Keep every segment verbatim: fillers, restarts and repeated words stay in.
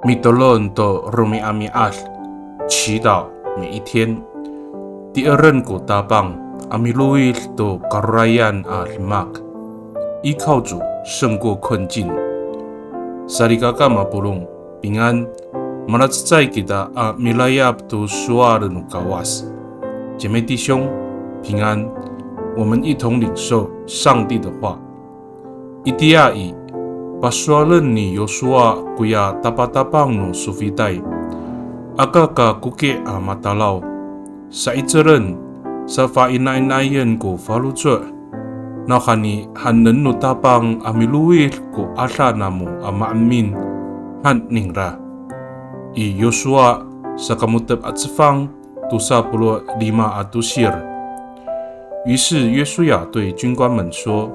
Mitolon to romi'ami'ad, 祈祷每一天。Ti'eren ko Tapang a milowid to karorayan a demak. 依靠主胜过困境。Salikaka mapolong, 平安。Malacecay kita a milayap to sowal no Kawas. 姐妹弟兄，平安。我们一同领受上帝的话。Itiya i, pasowalen ni Yosuwa koya tapatapang no sofitay, aka ka koki' a matalaw, sa'icelen, safainainayen ko faloco', nawhani haenen no Tapang a milowid ko ada namo a maemin, han ningra. I Yosuwa saka mo^tep a cefang, tosa polo' lima a tosir. 于是约书亚对军官们说：“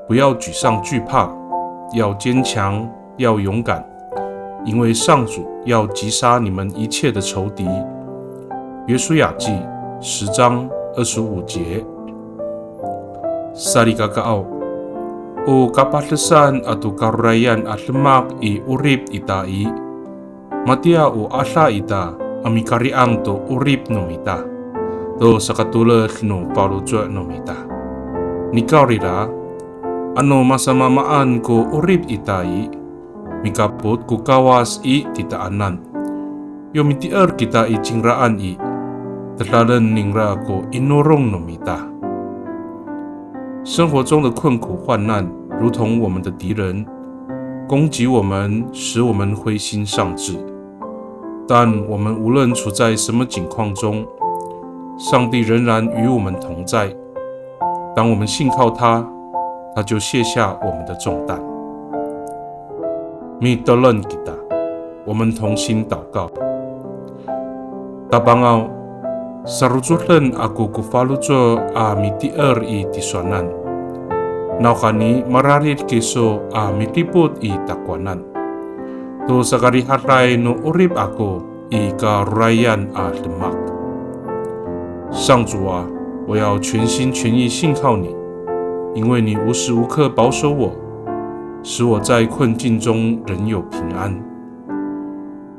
不要沮丧惧怕，要坚强，要勇敢，因为上主要击杀你们一切的仇敌。”约书亚记十章二十五节。Salikakaaw, o kapadesan ato karorayan a demak i 'orip ita i, matiya o ada ita a mikari'ang to 'orip no mita, to sakatoled no faloco' no mita. Nikawrira, ano masamaamaan ko 'orip ita i, mikapot ko Kawas i titaanan. Yo mitier kita i cingraan i, tedalen ningra ko inorong no mita. 生活中的困苦患难如同我们的敌人，攻击我们，使我们灰心丧志。但我们无论处在什么境况中，上帝仍然与我们同在。当我们信靠他，他就卸下我们的重担。Mitolon kita，我们同心祷告。Tapangaw, sarocoden ako ko faloco' a mitier i tisowanan. Nawhani mararid kiso a midipot i takowanan to sakarihaday no 'orip ako i karorayan a demak. 上主啊，我要全心全意信靠你，因为你无时无刻保守我，使我在困境中仍有平安。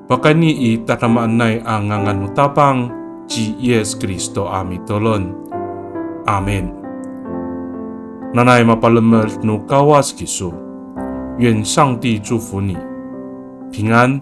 Pakayni i tadamaanay a ngangan no Tapang ci Yis Kristo a mitolon. Amin. Nanay mapalemed no Kawas kiso. 愿上帝祝福你，平安。